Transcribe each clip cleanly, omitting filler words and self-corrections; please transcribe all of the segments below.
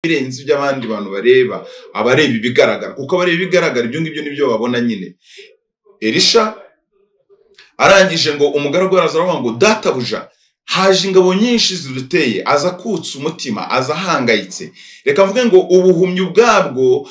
Birenze ibyo abandi bantu bareba, abareba ibigaragara, kuko abareba ibigaragara ibyo ngibyo nibyo babona nyine. Elisha arangije ngo umugaragu we araza aravuga ngo: "Databuja, haje ingabo nyinshi ziduteye." Aza akutse umutima, aza ahangayitse. Reka mvuge ngo ubuhumyi ubwabwo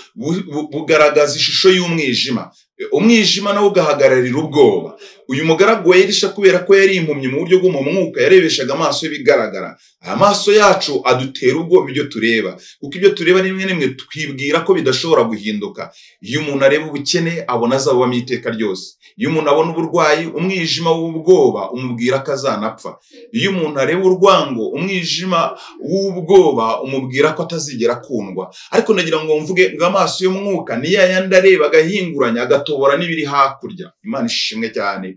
bugaragaza ishusho y'umwijima, umwijima nawo ugahagararira ubwoba. Uyu mugaragu wa Elisha, kubera ko yari impumyi mu buryo bwo mu mwuka, yarebeshaga amaso y'ibigaragara. Aya maso yacu adutera ubwoba, ibyo tureba, kuko ibyo tureba rimwe na rimwe twibwira ko bidashobora guhinduka. Iyo umuntu areba ubukene, abona azabubamo iteka ryose. Iyo umuntu abona uburwayi, umwijima w'ubwoba umubwira ko azanapfa. Iyo umuntu areba urwango, umwijima w'ubwoba umubwira ko atazigera akundwa. Ariko ndagira ngo mvuge ngo amaso y'umwuka ni ya yandi areba agahinguranya, agatobora n'ibiri hakurya. Imana ishimwe cyane.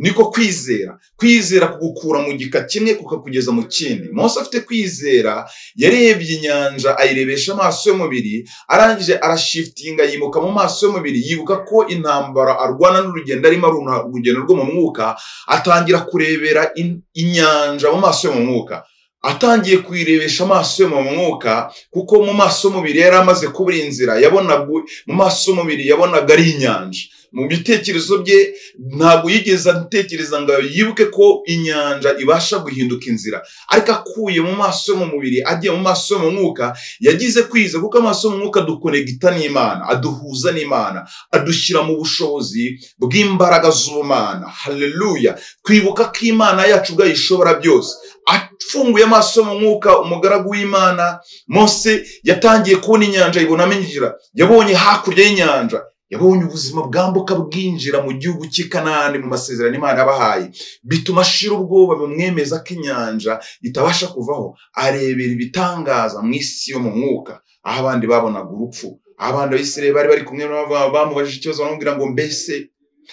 Niko kwizera, kwizera kugukura mu gika kimwe kukakugeza mu kindi. Mose afite kwizera, yarebye inyanja ayirebesha amaso y'umubiri, arangije arashifitinga, yimuka mu maso y'umubiri, yibuka ko intambara arwana n'urugendo arimo ari urugendo rwo mu mwuka, atangira kurebera inyanja mu maso yo mu mwuka. Atangiye kuyirebesha amaso yo mu mwuka, kuko mu maso y'umubiri yari amaze kubura inzira, yabonaga mu maso y'umubiri yabonaga ari inyanja. Mu bitekerezo bye ntabwo yigeze atekereza ngo yibuke ko inyanja ibasha guhinduka inzira. Ariko akuye mu maso yo mu mubiri agiye mu maso yo mu mwuka, yagize kwiza, kuko amaso yo mu mwuka adukonegita n'Imana, aduhuza n'Imana, adushyira mu bushobozi bw'imbaraga z'ubumana. Haleluya! Twibuka ko Imana yacu ubwayo ishobora byose. Afunguye amaso mu mwuka, umugaragu w'Imana Mose yatangiye kubona inyanja, ayibonamo inzira. Yabonye hakurya y'inyanja, yabonye ubuzima bwambuka bwinjira mu gihugu cy'i Kanani, mu masezerano Imana yabahaye, bituma ashira ubwoba, bumwemeza ko inyanja itabasha kuvaho. Arebera ibitangaza mu isi yo mu mwuka, aho abandi babonaga urupfu, aho abandi Abisirayeli bari bari kumwe bamubajije ikibazo, baramubwira ngo: "Mbese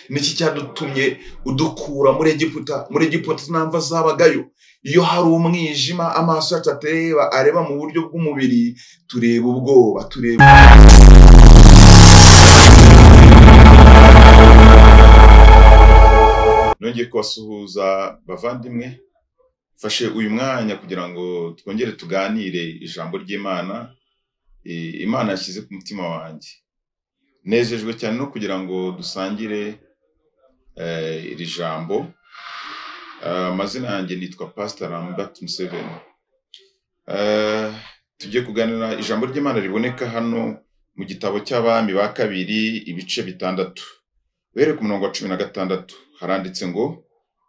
niki cyadutumye udukura muri Egiputa?" Muri Egiputa nta mva zabagayo. Iyo hari umwijima, amaso yacu atareba, areba mu buryo bw'umubiri, tureba ubwoba, tureba. Nongeye kubasuhuza bavandimwe, mfashe uyu mwanya kugira ngo twongere tuganire ijambo ry'Imana Imana yashyize ku mutima wanjye. Nejejwe cyane no kugira ngo dusangire iri jambo. Amazina yanjye nitwa Pastor Lambert Museveni. Tugiye kuganira ijambo ry'Imana riboneka hano mu gitabo cy'Abami ba Kabiri, ibice 6, uhereye ku murongo wa 16. Haranditse ngo: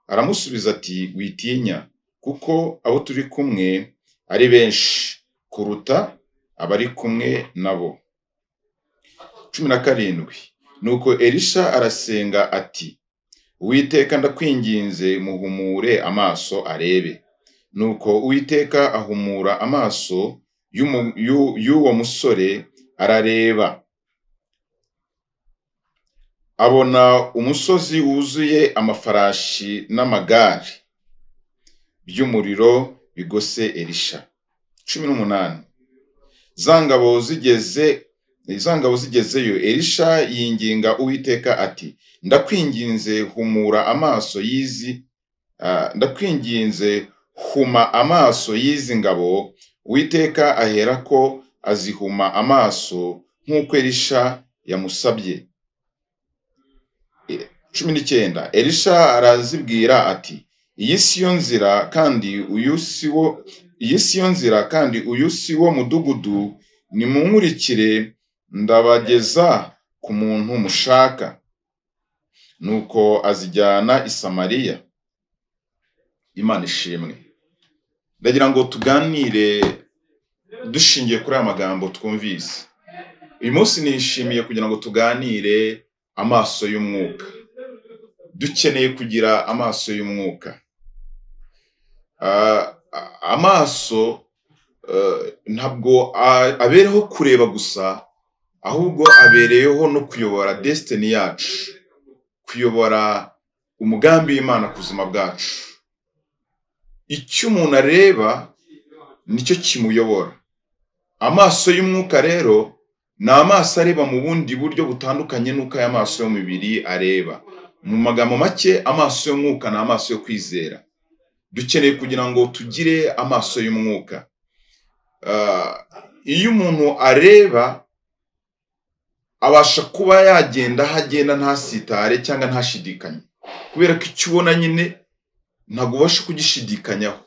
"Aramusubiza ati: 'Witinya, kuko abo turi kumwe ari benshi kuruta abari kumwe nabo.'" 17: "Nuko Elisha arasenga ati: 'Uwiteka, ndakwinginze, muhumure amaso arebe.' Nuko Uwiteka ahumura amaso y'uwo musore, arareba, abona umusozi wuzuye amafarashi n'amagare by'umuriro bigose Elisha." 18: Za ngabo zigezeyo, Elisha yinginga Uwiteka ati: 'Ndakwinginze, humura amaso y'izi ndakwinginze, huma amaso y'izi ngabo.' Uwiteka aherako azihuma amaso nk'uko Elisha yamusabye." 19: "Elisha arazibwira ati: 'Iyi si yo nzira, kandi uyu si wo, iyi si yo nzira, kandi uyu si wo mudugudu. Nimunkurikire, ndabageza ku muntu mushaka.' Nuko azijyana i Samariya." Imana ishimwe. Ndagira ngo tuganire dushingiye kuri aya magambo twumvise. Uyu munsi nishimiye kugira ngo tuganire amaso y'umwuka. Dukeneye kugira amaso y'umwuka. Amaso ntabwo abereho kureba gusa, ahubwo abereyeho no kuyobora destiny yacu, kuyobora umugambi w'Imana ku buzima bwacu. Icyo umuntu areba nicyo kimuyobora. Amaso y'umwuka rero ni amaso areba mu bundi buryo butandukanye n'uko aya maso y'umubiri areba. Mu magambo make, amaso y'umwuka ni amaso yo kwizera. Dukeneye kugira ngo tugire amaso y'umwuka. Iyo umuntu areba abasha kuba yagenda aho agenda ntasitare cyangwa ntashidikanye, kubera ko icyo ubona nyine ntabwo ubasha kugishidikanyaho.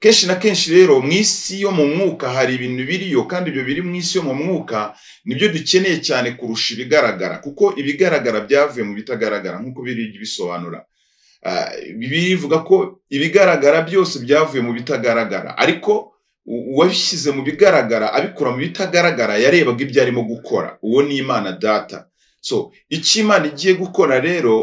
Kenshi na kenshi rero mu isi yo mu mwuka hari ibintu biriyo, kandi ibyo biri mu isi yo mu mwuka nibyo dukeneye cyane kurusha ibigaragara, kuko ibigaragara byavuye mu bitagaragara nk'uko biri bisobanura. Bibiliya ivuga ko ibigaragara byose byavuye mu bitagaragara, ariko uwabishyize mu bigaragara abikura mu bitagaragara yarebaga ibyo arimo gukora. Uwo ni Imana Data. So icyo Imana igiye gukora rero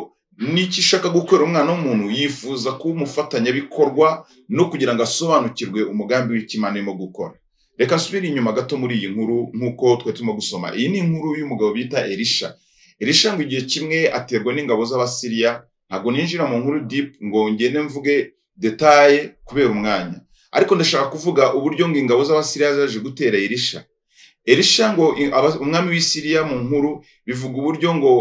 n'icyo ishaka gukora umwana w'umuntu, yifuza kuba umufatanyabikorwa no kugira ngo asobanukirwe umugambi w'icyo Imana irimo gukora. Reka nsubire inyuma gato muri iyi nkuru nk'uko twe turimo gusoma. Iyi ni inkuru y'umugabo bita Elisha. Elisha ngo igihe kimwe aterwa n'ingabo z'Abasiriya. Ntabwo ninjira mu nkuru deep ngo ngende mvuge detaye kubera umwanya, ariko ndashaka kuvuga uburyo ngo ingabo z'Abasiriya zaje gutera Elisha. Elisha ngo umwami w'Isiriya mu nkuru bivuga uburyo ngo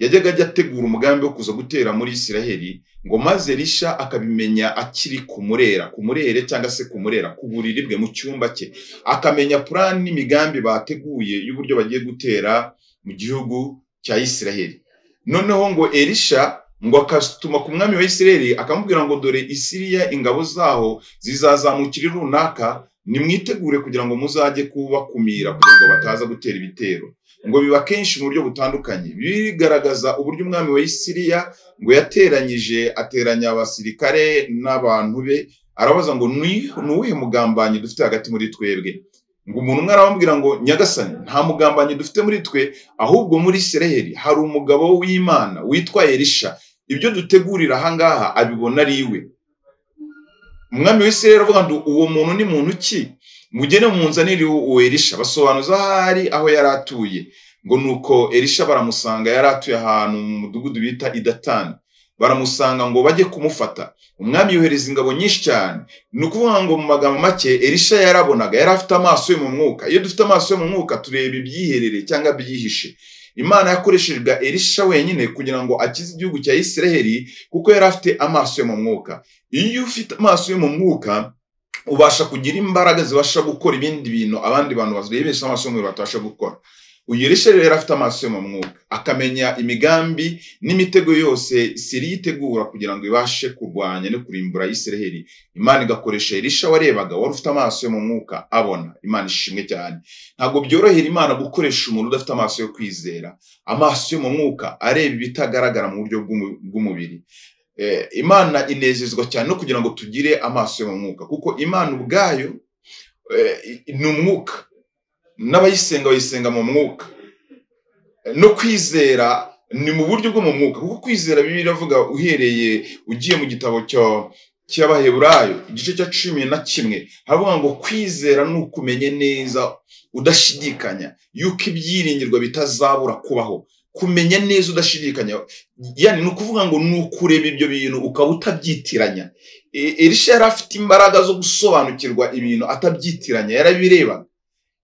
yajyaga ajya ategura umugambi wo kuza gutera muri Isiraheli, ngo maze Elisha akabimenya akiri kumurera, kumurere cyangwa se kumurera ku buriri bwe mu cyumba cye, akamenya plan n'imigambi bateguye y'uburyo bagiye gutera mu gihugu cya Isiraheli. Noneho ngo Elisha ngo akatuma ku mwami wa Isiraheli akamubwira ngo dore Isiriya ingabo zaho zizazamukira runaka, nimwitegure kugira ngo muzajye kubakumira kugira ngo bataza gutera ibitero. Ngo biba kenshi mu buryo butandukanye. Bigaragaza uburyo umwami wa Isiriya ngo yateranyije ateranya abasirikare n'abantu be, arabaza ngo ni uwuhe mugambanyi dufite hagati muri twebwe? Ngo umuntu umwe aramubwira ngo Nyagasani, nta mugambanyi dufite muri twe, ahubwo muri Isiraheli hari umugabo w'Imana witwa Elisha, ibyo dutegurira aha ngaha abibona ari iwe. Umwami w'Isiraheli aravuga ngo uwo muntu ni muntu ki? Mugene munzanire uwo Elisha. Basobanuza ahari aho yari atuye. Ngo nuko Elisha baramusanga, yari atuye ahantu mu mudugudu bita Idatani. Baramusanga ngo bajye kumufata. Umwami yohereza ingabo nyinshi cyane. Ni ukuvuga ngo mu magambo make Elisha yarabonaga, yari afite amaso yo mu mwuka. Iyo dufite amaso yo mu mwuka tureba ibyiherere cyangwa byihishe. Imana yakoresheje Elisha wenyine kugira ngo akize igihugu cya Isiraheli, kuko yari afite amaso yo mu mwuka. Iyo ufite amaso yo mu mwuka ubasha kugira imbaraga zibasha gukora ibindi bintu abandi bantu barebesha amaso y'umubiri batabasha gukora. Uyu Elisha rero yari afite amaso yo mu mwuka, akamenya imigambi n'imitego yose Siriya itegura kugira ngo ibashe kurwanya no kurimbura Isiraheli. Imana igakoresha Elisha warebaga, wari ufite amaso yo mu mwuka abona. Imana ishimwe cyane. Ntabwo byorohera Imana gukoresha umuntu udafite amaso yo kwizera, amaso yo mu mwuka areba ibitagaragara mu buryo bw'umubiri. Imana inezezwa cyane no kugira ngo tugire amaso yo mu mwuka, kuko Imana ubwayo ni umwuka, n'abayisenga bayisenga mu mwuka. No kwizera ni mu buryo bwo mu mwuka, kuko kwizera Bibiliya iravuga uhereye ugiye mu gitabo cy'Abaheburayo igice cya 11, haravuga ngo kwizera ni ukumenya neza udashidikanya yuko ibyiringirwa bitazabura kubaho. Kumenya neza udashidikanya, yani ni ukuvuga ngo ni ukureba ibyo bintu ukaba utabyitiranya. Elisha yari afite imbaraga zo gusobanukirwa ibintu atabyitiranya, yarabirebaga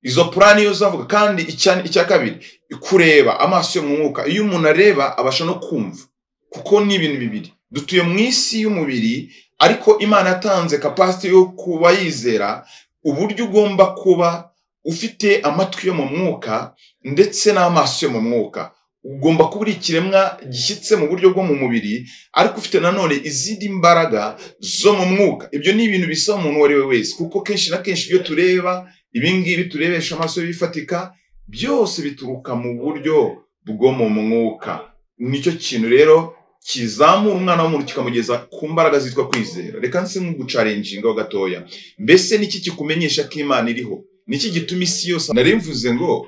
izo plani yo zavuga. Kandi icya kabiri, kureba amaso yo mu mwuka. Iyo umuntu areba abasha no kumva, kuko ni ibintu bibiri. Dutuye mu isi y'umubiri, ariko Imana yatanze capacity yo kuba yizera, uburyo ugomba kuba ufite amatwi yo mu mwuka ndetse n'amaso yo mu mwuka. Ugomba kuba uri ikiremwa gishyitse mu buryo bwo mu mubiri, ariko ufite nanone izindi mbaraga zo mu mwuka. Ibyo ni ibintu bisaba umuntu uwo ari we wese, kuko kenshi na kenshi ibyo tureba, ibi ngibi turebesha amaso bifatika, byose bituruka mu buryo bwo mu mwuka. Nicyo kintu rero kizamura umwana w'umuntu kikamugeza ku mbaraga zitwa kwizera. Reka nse nk'ugucarenjingaho gatoya. Mbese niki kikumenyesha ko Imana iriho? Niki gituma isi yose, nari mvuze ngo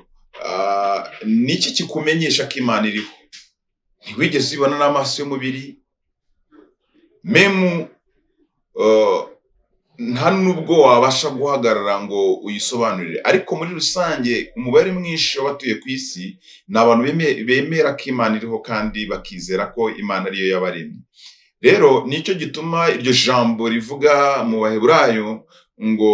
niki kikumenyesha ko Imana iriho? Ntiwigeze ubibona n'amaso y'umubiri, memu nta nubwo wabasha guhagarara ngo uyisobanurire. Ariko muri rusange umubare mwinshi w'abatuye ku isi ni abantu bemera ko Imana iriho kandi bakizera ko Imana ariyo yabaremye. Rero nicyo gituma iryo jambo rivuga mu Baheburayo ngo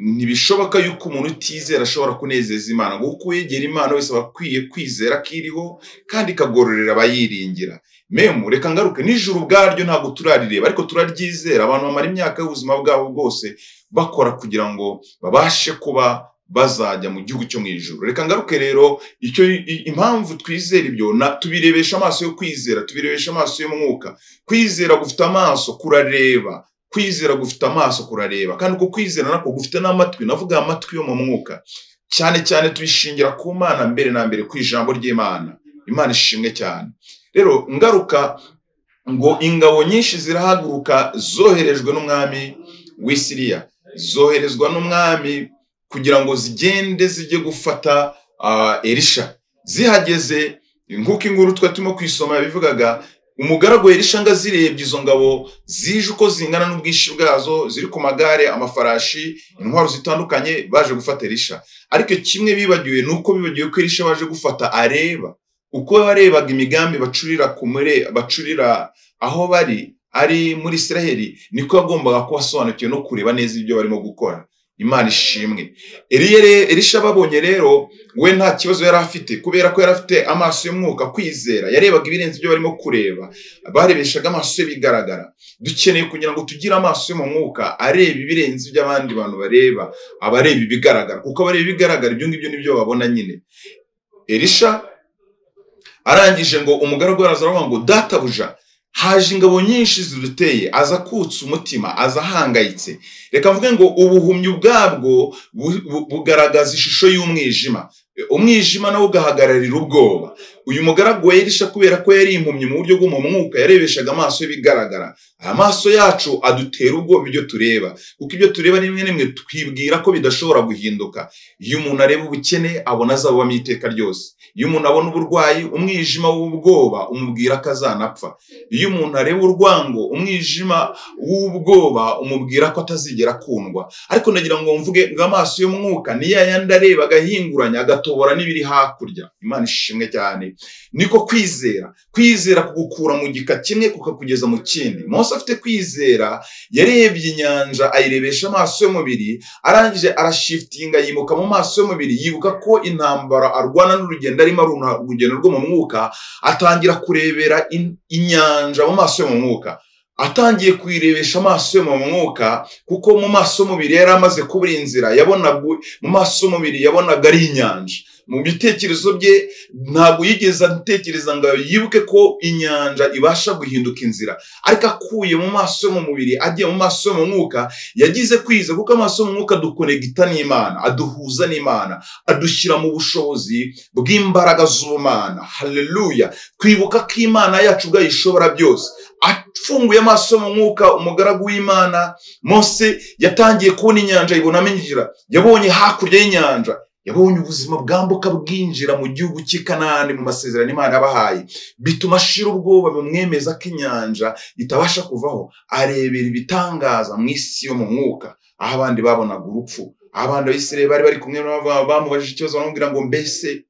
ntibishoboka yuko umuntu utizera ashobora kunezeza Imana, ngo kuko uwegera Imana wese aba akwiye kwizera ko iriho kandi ikagororera abayiringira. Memu reka ngaruke, n'ijuru ubwaryo ntabwo turarireba ariko turaryizera. Abantu bamara imyaka y'ubuzima bwabo bwose bakora kugira ngo babashe kuba bazajya mu gihugu cyo mu ijuru. Reka ngaruke rero icyo impamvu twizera ibyo, tubirebesha amaso yo kwizera, tubirebesha amaso y'umwuka. Kwizera gufite amaso kurareba, kwizera gufite amaso kurareba, kandi uko kwizera nako gufite n'amatwi, navuga amatwi yo mu mwuka. Cyane cyane tubishingira ku Mana mbere na mbere, ku ijambo ry'Imana. Imana ishimwe cyane. Rero ngaruka ngo ingabo nyinshi zirahaguruka zoherejwe n'umwami w'i Siriya, zoherezwa n'umwami kugira ngo zigende zijye gufata Elisha. Zihageze nk'uko inkuru twa turimo kwisoma yabivugaga, umugaragu Elisha ngo azirebye izo ngabo zije uko zingana n'ubwinshi bwazo, ziri ku magare, amafarashi, intwaro zitandukanye, baje gufata Elisha. Ariko kimwe bibagiwe ni uko bibagiwe ko Elisha baje gufata areba uko barebaga imigambi bacurira bacurira aho bari ari muri Isiraheli, niko yagombaga kuba asobanukiwe no kureba neza ibyo barimo gukora. Imana ishimwe. Elisha babonye rero we nta kibazo yari afite, kubera ko yari afite amaso y'umwuka, kwizera, yarebaga ibirenze ibyo barimo kureba, barebeshaga amaso bigaragara. Dukeneye kugira ngo tugire amaso yo mu mwuka areba ibirenze ibyo abandi bantu bareba, abareba ibigaragara, kuko abareba ibigaragara ibyo ngibyo nibyo babona nyine. Elisha arangije ngo umugaragu araza aravuga ngo databuja, haje ingabo nyinshi ziduteye, aza kutsa umutima, aza ahangayitse. Reka mvuge ngo ubuhumyi ubwabwo bugaragaza ishusho y'umwijima, umwijima nawo ugahagararira ubwoba. Uyu mugaragu wa Elisha kubera ko yari impumyi mu buryo bwo mu mwuka, yarebeshaga amaso y'ibigaragara. Amaso yacu adutera ubwoba ibyo tureba, kuko ibyo tureba rimwe rimwe twibwira ko bidashobora guhinduka. Iyo umuntu areba ubukene abona azabubamo iteka ryose. Iyo umuntu abona uburwayi, umwijima w'ubwoba umubwira ko azanapfa. Iyo umuntu areba urwango, umwijima w'ubwoba umubwira ko atazigera akundwa. Ariko nagira ngo mvuge ngo amaso y'umwuka ni ya yandi areba agahinguranya, agatobora n'ibiri hakurya. Imana ishimwe cyane. Niko kwizera, kwizera kugukura mu gika kimwe kukakugeza mu kindi. Mose afite kwizera, yarebye inyanja ayirebesha amaso y'umubiri, arangije arashiftinga yimuka mu maso y'umubiri, yibuka ko intambara arwana n'urugendo arimo ari urugendo rwo mu mwuka, atangira kurebera inyanja mu maso yo mu mwuka. Atangiye kuyirebesha amaso yo mu mwuka, kuko mu maso y'umubiri yari amaze kubura inzira, yabonaga mu maso y'umubiri yabonaga ari inyanja. Mu bitekerezo bye ntabwo yigeze atekereza ngo yibuke ko inyanja ibasha guhinduka inzira, ariko akuye mu maso yo mu mubiri agiye mu maso yo mu mwuka, yagize kwiza, kuko amaso yo mu mwuka adukonegita n'Imana, aduhuza n'Imana, adushyira mu bushobozi bw'imbaraga z'Ubumana. Haleluya! Twibuka ko Imana yacu ubwayo ishobora byose. Afunguye amaso mu mwuka, umugaragu w'Imana Mose yatangiye kubona inyanja, ibonamo inzira. Yabonye hakurya y'inyanja, yabonye ubuzima bwambuka bwinjira mu gihugu cy'i Kanani mu masezerano Imana yabahaye, bituma ashira ubwoba, bumwemeza ko inyanja itabasha kuvaho. Arebera ibitangaza mu isi yo mu mwuka, aho abandi babonaga urupfu, aho abandi Abisirayeli bari bari kumwe bamubajije ikibazo, baramubwira ngo mbese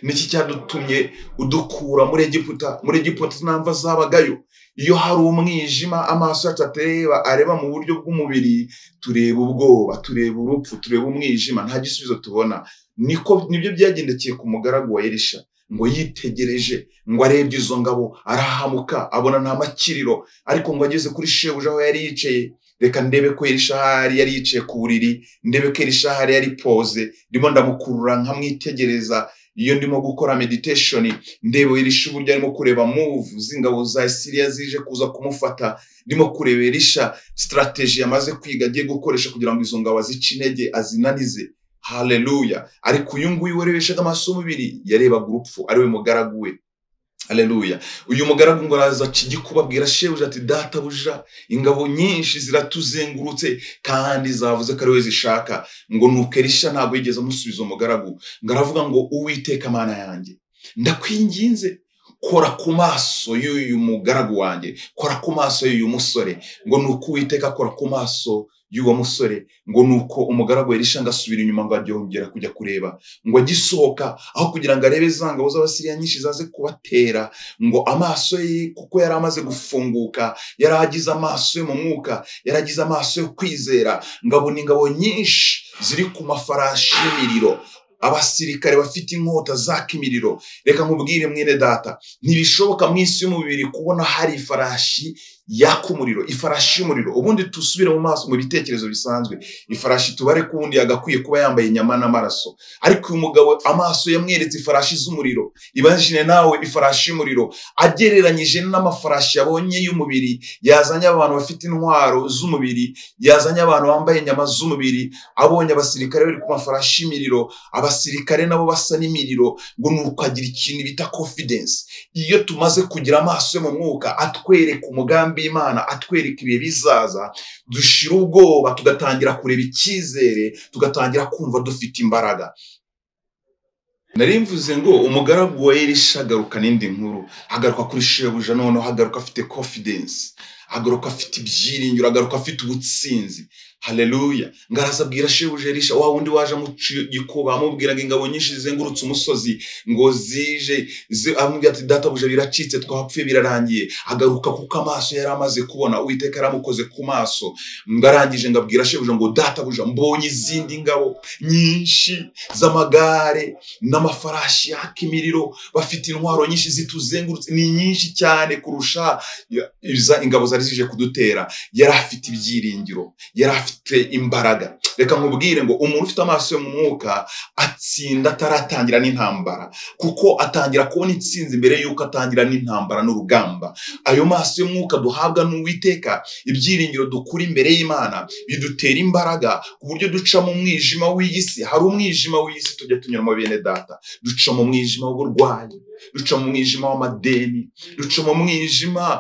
niki cyadutumye udukura muri Egiputa? Muri Egiputa nta mva zabagayo. Iyo hari umwijima amaso yacu atareba, areba mu buryo bw'umubiri, tureba ubwoba, tureba urupfu, tureba umwijima, nta gisubizo tubona. Niko nibyo byagendekeye ku mugaragu wa Elisha, ngo yitegereje, ngo arebye izo ngabo, arahamuka, abona nta makiriro. Ariko ngo ageze kuri shebuja aho yari yicaye, reka ndebe ko Elisha ahari yari yicaye ku buriri, ndebe ko Elisha ahari yari poze, ndimo ndamukurura nkamwitegereza. Iyo ndimo gukora meditation, ndeba Elisha uburyo arimo kureba move z'ingabo za Siriya zije kuza kumufata, ndimo kureba Elisha strategy yamaze kwiga agiye gukoresha kugira ngo izo ngabo azice intege, azinanize. Haleluya! Ariko uyu nguyu warebeshaga amaso y'umubiri yarebaga urupfu, ari we mugaragu we. Haleluya! Uyu mugaragu ngo araza aca igikuba, abwira shebuja ati databuja, ingabo nyinshi ziratuzengurutse kandi zavuze ko ari we zishaka. Ngo nuko Elisha ntabwo yigeze amusubiza umugaragu, ngo aravuga ngo Uwiteka Mana yanjye, ndakwinginze kora ku maso y'uyu mugaragu wanjye, kora ku maso y'uyu musore. Ngo nuko Uwiteka akora ku maso y'uwo musore. Ngo nuko umugaragu Elisha ngo asubira inyuma, ngo aryongera kujya kureba, ngo agisohoka aho kugira ngo arebe za ngabo z'Abasiriya nyinshi zaze kubatera, ngo amaso ye kuko yari amaze gufunguka, yari agize amaso yo mu mwuka, yari agize amaso yo kwizera, ngo abona ingabo nyinshi ziri ku mafarashi y'imiriro, abasirikare bafite inkota zaka imiriro. Reka nkubwire mwene data, ntibishoboka mu isi y'umubiri kubona hari ifarashi yaka umuriro, ifarashi y'umuriro. Ubundi tusubire mu maso mu bitekerezo bisanzwe, ifarashi tubare ko ubundi yagakwiye kuba yambaye inyama n'amaraso, ariko uyu mugabo amaso yamweretse ifarashi z'umuriro. Imagine nawe ifarashi y'umuriro agereranyije n'amafarashi yabonye y'umubiri, yazanye abantu bafite intwaro z'umubiri, yazanye abantu bambaye inyama z'umubiri, abonye abasirikare bari ku mafarashi y'imiriro, abasirikare nabo basa n'imiriro, ngo ni ukagira ikintu bita confidence. Iyo tumaze kugira amaso yo mu mwuka atwereka umugambi Imana, atwereka ibihe bizaza, dushira ubwoba, tugatangira kureba icyizere, tugatangira kumva dufite imbaraga. Nari mvuze ngo umugaragu wa Elisha agaruka n'indi nkuru, agaruka kuri shebuja, noneho agaruka afite confidence, agaruka afite ibyiringiro, agaruka afite ubutsinzi. Haleluya. Ngaraza abwira shebuja Elisha, wa wundi waje amugikuba amubwira ngo ingabo nyinshi zizengurutse umusozi ngo zije, amubwira ati databuja biracitse, twapfuye, birarangiye. Agaruka kuko amaso yari amaze kubona, Uwiteka yaramukoze ku maso. Ngarangije ngabwira shebuja ngo databuja mbonye izindi ngabo nyinshi z'amagare n'amafarashi yaka imiriro, bafite intwaro nyinshi zituzengurutse, ni nyinshi cyane kurusha ingabo zari zije kudutera. Yari afite ibyiringiro, yari afite imbaraga. Reka nkubwire ngo umuntu ufite amaso yo mu mwuka atsinda ataratangira n'intambara, kuko atangira kubona intsinzi mbere yuko atangira n'intambara n'urugamba. Ayo maso y'umwuka duhabwa n'Uwiteka, ibyiringiro dukura imbere y'Imana bidutera imbaraga ku buryo duca mu mwijima w'isi. Hari umwijima w'isi tujya tunyuramo bene data, duca mu mwijima w'uburwayi, duca mu mwijima w'amadeni, duca mu mwijima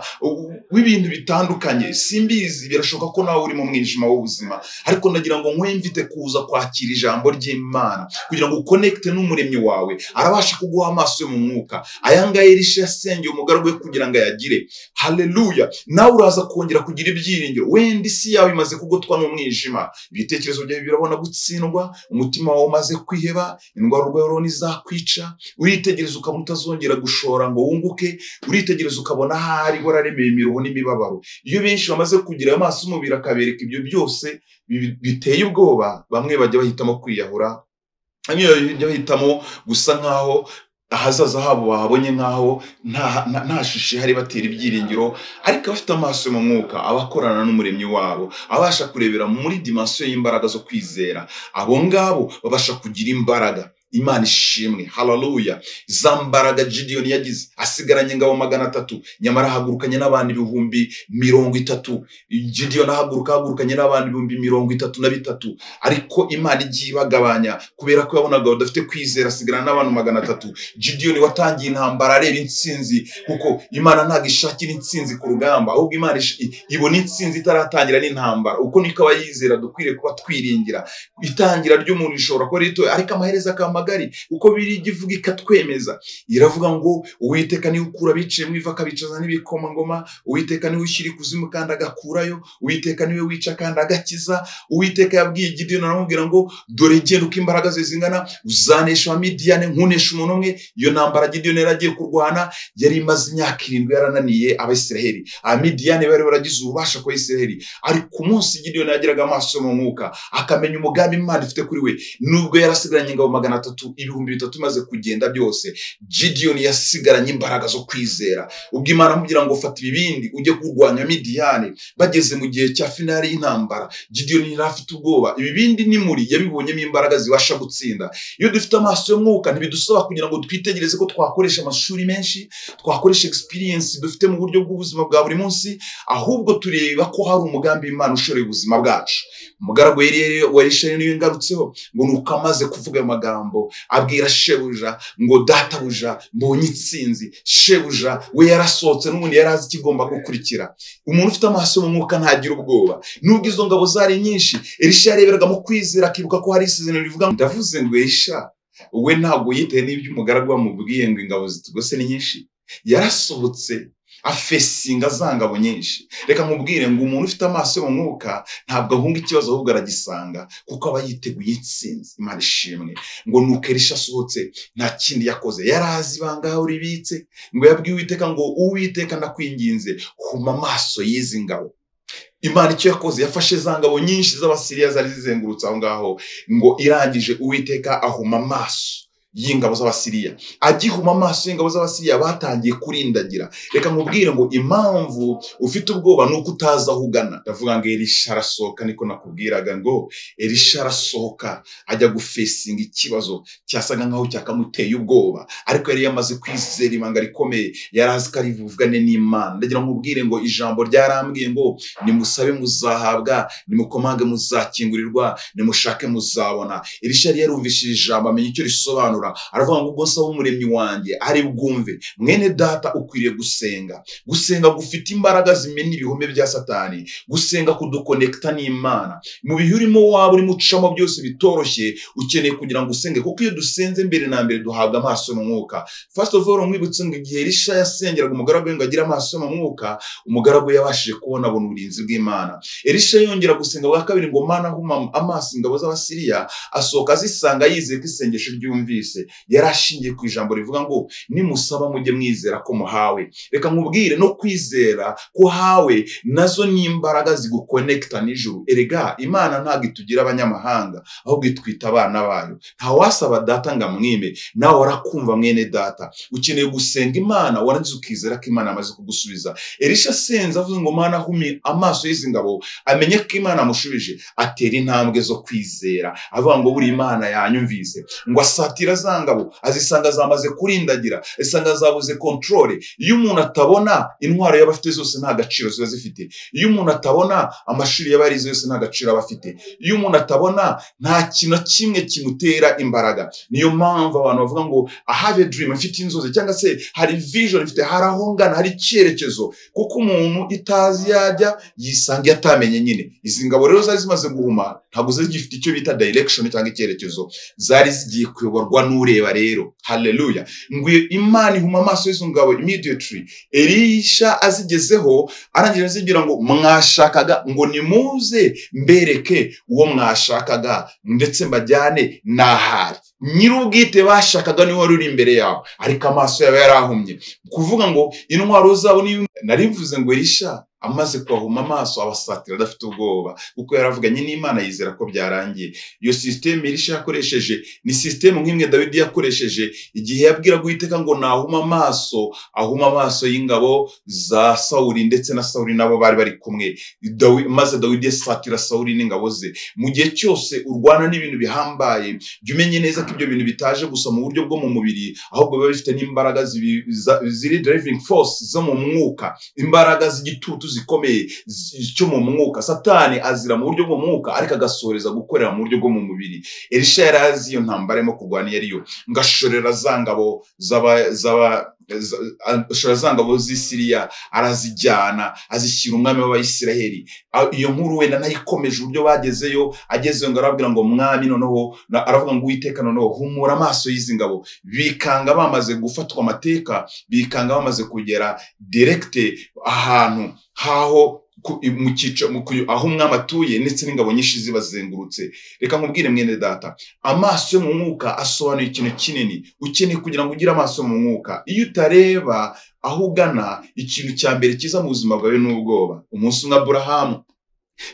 w'ibintu bitandukanye. Simbizi, birashoboka ko nawe uri mu mwijima w'ubuzima, ariko ndagira ngo nkwemvite kuza kwakira ijambo ry'Imana kugira ngo ukonekte n'umuremyi wawe. Arabasha kuguha amaso yo mu mwuka. Aya ngaya Elisha yasengeye umugaragu we kugira ngo ayagire. Haleluya. Nawe uraza kongera kugira ibyiringiro. Wenda isi yawe imaze kugotwa n'umwijima, ibitekerezo byawe birabona gutsindwa, umutima wawe umaze kwiheba, indwara urwaye urabona izakwica, uritegereza ukabona utazongera gushora ngo wunguke, uritegereza ukabona ahari wararemeye imiruho n'imibabaro. Iyo benshi bamaze kugira ayo maso umubiri akabereka ibyo byose biteye ubwoba, bamwe bajya bahitamo kwiyahura, bamwe bajya bahitamo gusa nkaho ahazaza habo bahabonye nkaho nta shusho ihari batera ibyiringiro. Ariko abafite amaso mu mwuka, abakorana n'umuremyi wabo, abasha kurebera muri dimensiyo y'imbaraga zo kwizera, abo ngabo babasha kugira imbaraga. Imana ishimwe. Haleluya. Za mbaraga Gideon yagize, asigaranye ingabo 300, nyamara ahagurukanye n'abantu 30,000. Gideon ahagurukanye n'abantu 33,000, ariko Imana igiye ibagabanya kubera ko yabonaga badafite kwizera, asigarana n'abantu 300. Gideon watangiye intambara areba intsinzi, kuko Imana ntabwo ishakira intsinzi ku rugamba, ahubwo Imana ibona intsinzi itaratangira n'intambara. Uko niko abayizera dukwiriye kuba twiringira. Itangira ry'umuntu rishobora kuba rito, ariko amaherezo akaba magari, uko biri ivuga ikatwemeza. Iravuga ngo Uwiteka niwe ukura abicaye mu ivu akabicaza n'ibikomangoma, Uwiteka niwe ushyira ikuzimu kandi agakurayo, Uwiteka niwe wica kandi agakiza. Uwiteka yabwiye Gideon aramubwira ngo dore genda uko imbaraga ze zingana, uzanesha Abamidiyani nkunesha umuntu umwe. Iyo ntambara Gideon yari agiye kurwana yari imaze imyaka 7 yarananiye Abisiraheli. Abamidiyani bari baragize ububasha ku Isiraheli, ariko umunsi Gideon yagiraga amaso mu mwuka akamenya umugambi Imana ifite kuri we, nubwo yarasigaranye ingabo 300, 3,000 imaze kugenda byose, Gideon yasigaranye imbaraga zo kwizera. Ubwo Imana amubwira ngo fata ibibindi ujye kurwanya Midiyani, bageze mu gihe cya finali y'intambara, Gideon yari afite ubwoba. Ibibindi nimuri yabibonyemo imbaraga zibasha gutsinda. Iyo dufite amaso y'umwuka ntibidusaba kugira ngo twitegereze ko twakoresha amashuri menshi, twakoresha experience dufite mu buryo bw'ubuzima bwa buri munsi, ahubwo tureba ko hari umugambi Imana ushoreye ubuzima bwacu. Umugaragu wa Elisha niyo ngarutseho ngo nuko amaze kuvuga ayo magambo abwira shebuja ngo databuja mbonye intsinzi. Shebuja we yarasohotse n'ubundi yari azi ikigomba gukurikira. Umuntu ufite amaso mu mwuka ntagira ubwoba. Nubwo izo ngabo zari nyinshi, Elisha yareberaga mu kwizera akibuka ko hari isezerano rivuga. Ndavuze ngo Elisha we ntabwo yitaye n'ibyo umugaragu amubwiye ngo ingabo zitugose ni nyinshi, yarasohotse afesinga za ngabo nyinshi. Reka nkubwire ngo umuntu ufite amaso yo mu mwuka ntabwo ahunga ikibazo, ahubwo aragisanga, kuko aba yiteguye intsinzi. Imana ishimwe. Ngo nuko Elisha asohotse nta kindi yakoze, yari azi ibanga aho ribitse. Ngo yabwiye Uwiteka ngo Uwiteka ndakwinginze huma amaso y'izi ngabo. Imana icyo yakoze, yafashe za ngabo nyinshi z'Abasiriya zari zizengurutse aho ngaho, ngo irangije Uwiteka ahuma amaso y'ingabo z'Abasiriya. Agihuma amaso y'ingabo z'Abasiriya batangiye kurindagira. Reka nkubwire ngo impamvu ufite ubwoba nuko utazi aho ugana. Ndavuga ngo Elisha arasohoka, niko nakubwiraga ngo Elisha arasohoka ajya gufesinga ikibazo cyasaga nkaho cyakamuteye ubwoba, ariko yari yamaze kwizera ibanga rikomeye, yari azi ko ari buvugane n'Imana. Ndagira ngo nkubwire ngo ijambo ryarambwiye ngo nimusabe muzahabwa, nimukomange muzakingurirwa, nimushake muzabona. Elisha yari yarumvishije ijambo amenya icyo risobanura, aravuga ngo ubwo nsaba umuremyi wanjye ari bwumve. Mwene data, ukwiriye gusenga. Gusenga gufite imbaraga zimena ibihome bya Satani, gusenga kudukonekita n'Imana. Mu bihe urimo waba urimo ucamo byose bitoroshye, ukeneye kugira ngo usenge, kuko iyo dusenze mbere na mbere duhabwa amaso mu mwuka. First of all, nkwibutse ngo igihe Elisha yasengeraga umugaragu we ngo agire amaso mu mwuka, umugaragu we yabashije kubona abona uburinzi bw'Imana. Elisha yongera gusenga bwa kabiri ngo Mana huma amaso ingabo z'Abasiriya, asohoka azisanga yizeye ko isengesho ryumvise. Yari ashingiye ku ijambo rivuga ngo nimusaba mujye mwizera ko muhawe. Reka nkubwire, no kwizera ko uhawe nazo ni imbaraga zigukonekita n'ijuru. Erega Imana ntabwo itugira abanyamahanga, ahubwo itwita abana bayo. Ntawasaba data ngo amwime, nawe warakumva mwene data. Ukeneye gusenga Imana warangiza ukizera ko Imana amaze kugusubiza. Elisha asenze avuze ngo Mana humi amaso y'izi ngabo, amenye ko Imana amushubije, atera intambwe zo kwizera, avuga ngo buri Imana yanyumvise. Ngo asatira za ngabo, azisanga zamaze kurindagira, azisanga zabuze control. Iyo umuntu atabona intwaro yaba afite zose nta gaciro ziba zifite. Iyo umuntu atabona amashuri yaba yarize yose nta gaciro aba afite. Iyo umuntu atabona nta kintu kimwe kimutera imbaraga. Niyo mpamvu abantu bavuga ngo I have a dream, mfite inzozi, cyangwa se hari vision mfite, hari aho ngana, hari icyerekezo. Kuko umuntu itazi yajya yisanga yatamenye nyine. Izi ngabo rero zari zimaze guhuma, ntabwo zari zigifite icyo bita direction cyangwa icyerekezo, zari zigiye kuyoborwa n'ureba rero. Haleluya. Ngo Imana ihuma amaso y'izo ngabo immediately. Elisha azigezeho arangije azibwira ngo mwashakaga, ngo nimuze mbereke uwo mwashakaga ndetse mbajyane n'ahari. Nyir'ubwite bashakaga niwe wari uri imbere yawe, ariko amaso yabo yarahumye. Kuvuga ngo intwaro zabo ni narivuze ngo Elisha amaze kubahuma amaso abasatira adafite ubwoba, kuko yaravuganye n'Imana yizera ko byarangiye. Iyo system Elisha yakoresheje ni system nk'imwe Dawidi yakoresheje igihe yabwiraga Uwiteka ngo nahuma amaso, ahuma amaso y'ingabo za Sawuli ndetse na Sawuli nabo bari bari kumwe. Maze Dawidi yasatira Sawuli n'ingabo ze. Mu gihe cyose urwana n'ibintu bihambaye, jya umenye neza ko ibyo bintu bitaje gusa mu buryo bwo mu mubiri, ahubwo biba bifite n'imbaraga ziri driving force zo mu mwuka, imbaraga z'igitutu zikomeye cyo mu mwuka. Satani azira mu buryo bwo mu mwuka, ariko agasoreza gukorera mu buryo bwo mu mubiri. Elisha yari azi iyo ntambara arimo kurwana iyo ariyo, ngo ashorera za ngabo ashorera za ngabo z'i Siriya, arazijyana azishyira umwami w'Abayisiraheli. Iyo nkuru wenda nayikomeje uburyo bagezeyo, agezeyo ngo arababwira ngo mwami noneho, aravuga ngo Uwiteka noneho humura amaso y'izi ngabo. Bikanga bamaze gufatwa amateka, bikanga bamaze kugera direct ahantu haho mu cyico, aho umwami atuye, ndetse n'ingabo nyinshi zibazengurutse. Reka nkubwire mwene data, amaso yo mu mwuka asobanuye ikintu kinini. Ukeneye kugira ngo ugire amaso mu mwuka. Iyo utareba aho ugana, ikintu cya mbere kiza mu buzima bwawe ni ubwoba. Umunsi umwe Aburahamu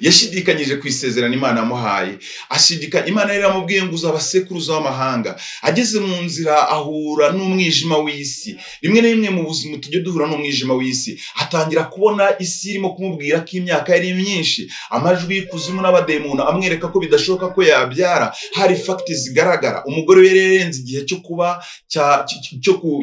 yashidikanyije ku isezerano Imana yamuhaye, ashidika Imana yari yaramubwiye ngo uzaba sekuruza w'amahanga. Ageze mu nzira ahura n'umwijima w'isi. Rimwe na rimwe mu buzima tujye duhura n'umwijima w'isi. Atangira kubona isi irimo kumubwira ko imyaka yari myinshi, amajwi y'ikuzimu n'abademona amwereka ko bidashoboka ko yabyara. Hari facts zigaragara. Umugore we yari yarenze igihe cyo kuba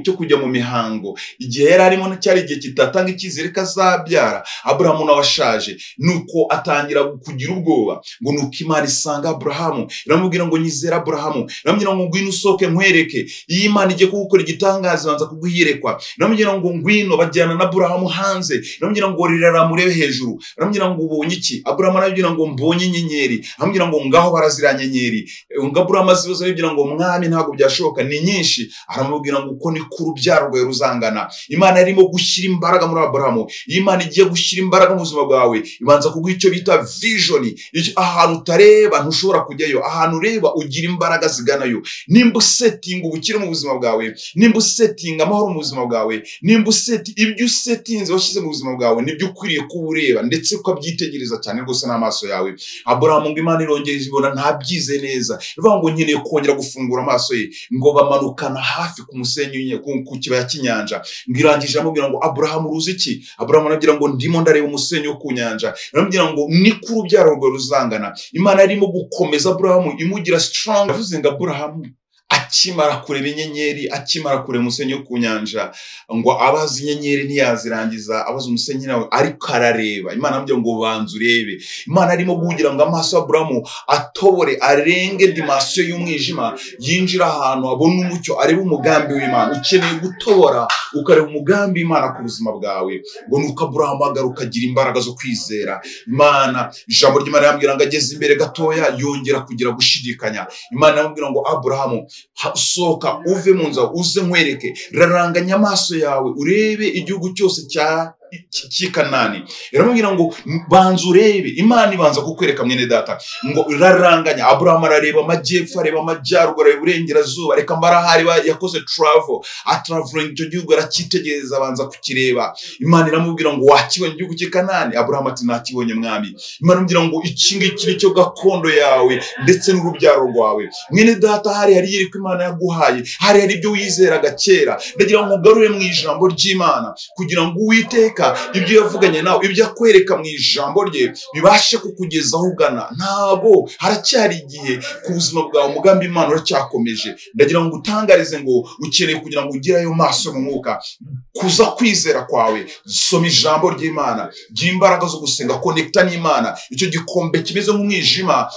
cyo kujya mu mihango, igihe yari arimo cyari igihe kitatanga icyizere ko azabyara. Aburahamu nawe ashaje, nuko atangira kugira ubwoba. Ngo nuko Imana isanga Aburahamu iramubwira ngo nyizera Aburahamu, iramubwira ngo ngwino usohoke nkwereke. Iyi Imana igiye kugukora igitangaza, ibanza kuguhirekwa. Iramubwira ngo ngwino, bajyana na Aburahamu hanze. Iramubwira ngo rirara murebe hejuru. Iramubwira ngo ubonye iki? Aburahamu arabwira ngo mbonye inyenyeri. Aramubwira ngo ngaho barazira nyenyeri. Ngo Aburahamu azibaza arabwira ngo mwami ntabwo byashoboka, ni nyinshi. Aramubwira ngo uko ni ku rubyaro rwawe ruzangana. Imana irimo gushyira imbaraga muri Aburahamu. Iyo Imana igiye gushyira imbaraga mu buzima bwawe, ibanza kuguha icyo bita vision. Ahantu utareba ntushobora kujyayo, ahantu ureba ugira imbaraga ziganayo. Nimba usetinga ubukire mu buzima bwawe, nimba usetinga amahoro mu buzima bwawe, nimba useti ibyo usetinze washyize mu buzima bwawe, nibyo ukwiriye kuba ureba ndetse ukabyitegereza cyane rwose n'amaso yawe. Aburahamu ngo Imana irongera ibona ntabyize neza, ivuga ngo nkeneye kongera gufungura amaso ye. Ngo bamanukana hafi ku musenyi ku kibaya cy'inyanja, ngo irangije amubwira ngo Aburahamu uruzi iki? Aburahamu arabwira ngo ndimo ndareba umusenyi wo ku nyanja. Aramubwira ngo niko urubyaro rwawe ruzangana. Imana irimo gukomeza Aburahamu imugira strong. Yavuze ngo Aburahamu akimara kureba inyenyeri, akimara kureba umusenyi wo ku nyanja, ngo abaza inyenyeri ntiyazirangiza, abaza umusenyi nawe ariko arareba. Imana aramubwira ngo banza urebe. Imana arimo kugira ngo amaso ya Aburahamu atobore, arenge dimension y'umwijima, yinjira ahantu abone umucyo, arebe umugambi w'Imana. Ukeneye gutobora ukareba umugambi w'Imana ku buzima bwawe. Ngo nuko Aburahamu agaruka agira imbaraga zo kwizera Imana. Ijambo ry'Imana yambwira ngo ageze imbere gatoya yongera kugira gushidikanya. Imana yamubwira ngo Aburahamu sohoka uve mu nzu uze nkwereke, raranganya amaso yawe urebe igihugu cyose cya cy'i Kanani. Iramubwira ngo banza urebe. Imana ibanza kukwereka mwene data, ngo raranganya. Aburahamu arareba amajyepfo, areba amajyaruguru, areba iburengerazuba, reka mbarahari yakoze travel, atraveling icyo gihugu aracyitegereza, abanza kukireba. Imana iramubwira ngo wakibonye igihugu cy'i Kanani? Aburahamu ati nakibonye mwami. Imana iramubwira ngo iki ngiki ni cyo gakondo yawe ndetse n'urubyaro rwawe. Mwene data, hari hari yeriko Imana yaguhaye, hari hari ibyo wizeraga kera. Ndagira ngo ugarure mu ijambo ry'Imana kugira ngo Uwiteka ibyo yavuganye nawe, ibyo akwereka mu ijambo rye bibashe kukugeza aho ugana. Ntabwo haracyari igihe ku buzima bwawe, umugambi Imana uracyakomeje. Ndagira ngo utangarize ngo ukeneye kugira ngo ugire ayo maso mu mwuka, kuza kwizera kwawe. Soma ijambo ry'Imana, gira imbaraga zo gusenga, connecta n'Imana. Icyo gikombe kimeze nk'umwijima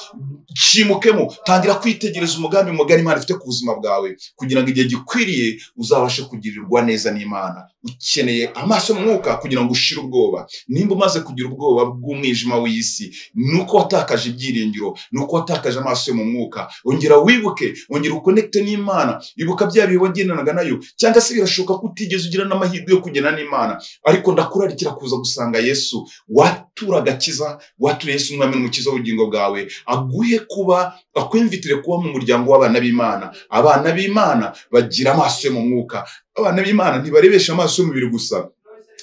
kimukemo, tangira kwitegereza umugambi mugari Imana ifite ku buzima bwawe, kugira ngo igihe gikwiriye uzabashe kugirirwa neza n'Imana. Ukeneye amaso mu mwuka kugira ngo ushire ubwoba. Nimba umaze kugira ubwoba bw'umwijima w'isi, nuko watakaje ibyiringiro, nuko watakaje amaso yo mu mwuka. Ongera wibuke, ongera uconnecte n'Imana, ibuka bya bihe wagendanaga nayo. Cyangwa se birashoboka ko utigeze ugira n'amahirwe yo kugenda n'Imana, ariko ndakurarikira kuza gusanga Yesu, watura agakiza, watura Yesu umwami n'umukiza w'ubugingo bwawe, aguhe kuba, akwinvitire kuba mu muryango w'abana b'Imana. Abana b'Imana bagira amaso yo mu mwuka. Abana b'Imana ntibarebesha amaso y'umubiri gusa,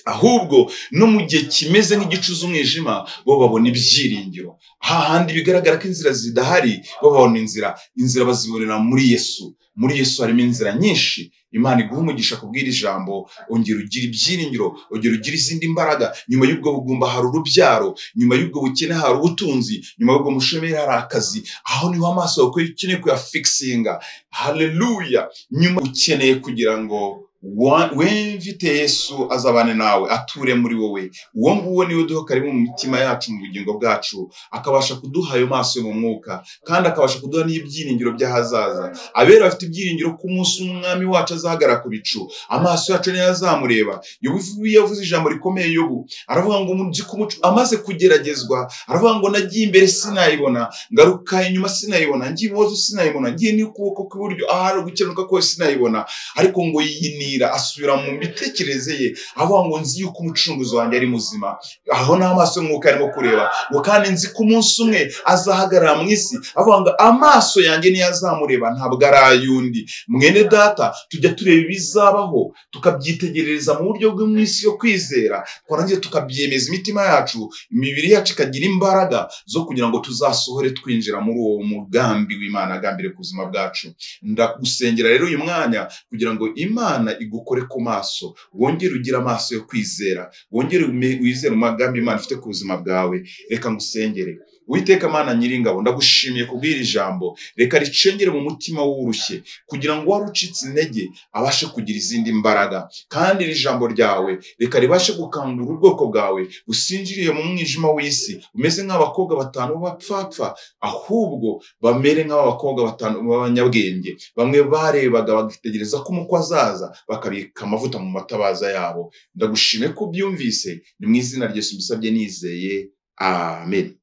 ahubwo no mu gihe kimeze nk'igicu z'umwijima bo babona ibyiringiro. Hahandi bigaragara ko inzira zidahari, bo babona inzira. Inzira bazibonera muri Yesu. Muri Yesu harimo inzira nyinshi. Imana iguha umugisha kubwira ijambo, ongera ugira ibyiringiro, ongera ugira izindi mbaraga. Nyuma y'ubwo bugumba hari urubyaro, nyuma y'ubwo bukene hari ubutunzi, nyuma y'ubwo mushomeri hari akazi. Aho niho amaso yawe ukeneye kuyafikisinga. Haleluya! Nyuma ukeneye kugira ngo wemvite Yesu azabane nawe, ature muri wowe. Uwo nguwo niwe uduha karibu mu mitima yacu, mu bugingo bwacu, akabasha kuduha ayo maso yo mu mwuka, kandi akabasha kuduha n'ibyiringiro by'ahazaza. Abera bafite ibyiringiro ko umunsi umwami wacu azahagarara ku bicu, amaso yacu niyo azamureba. Yobu yavuze ijambo rikomeye. Yobu aravuga ngo nzi ko amaze kugeragezwa, aravuga ngo nagiye imbere sinayibona, ngaruka inyuma sinayibona, ngiye ibumoso sinayibona, ngiye n'ukuboko kw'iburyo ahari gukenuka kose sinayibona. Ariko ngo yinira, asubira mu mitekerereze ye, avuga ngo nzi yuko umucunguzi wanjye ari muzima. Aho n'amaso y'umwuka arimo kureba, ngo kandi nzi ko umunsi umwe azahagarara mu isi. Avuga ngo amaso yanjye niyo azamureba, ntabwo ari ay'undi. Mwene data, tujya tureba ibizabaho tukabyitegerereza mu buryo bwo mu isi yo kwizera, twarangiza tukabyemeza imitima yacu, imibiri yacu ikagira imbaraga zo kugira ngo tuzasohore twinjira muri uwo mugambi w'Imana agambiriye ku buzima bwacu. Ndagusengera rero uyu mwanya kugira ngo Imana igukore ku maso, wongere ugire amaso yo kwizera, wongere wizere umugambi Imana ifite ku buzima bwawe. Reka ngusengere. Uwiteka Mana nyiringabo, ndagushimiye kubwira ijambo, reka ricengere mu mutima w'urushye, kugira ngo wari ucitse intege abashe kugira izindi mbaraga. Kandi iri jambo ryawe reka ribashe gukangura ubwoko bwawe businjiriye mu mwijima w'isi, bumeze nk'abakobwa batanu b'abapfapfa, ahubwo bamere nk'abakobwa batanu b'abanyabwenge. Bamwe barebaga bagitegereza ko umukwe azaza, bakabika amavuta mu matabaza yabo. Ndagushimiye ko ubyumvise, ni mu izina rya Yesu mbisabye nizeye, amen.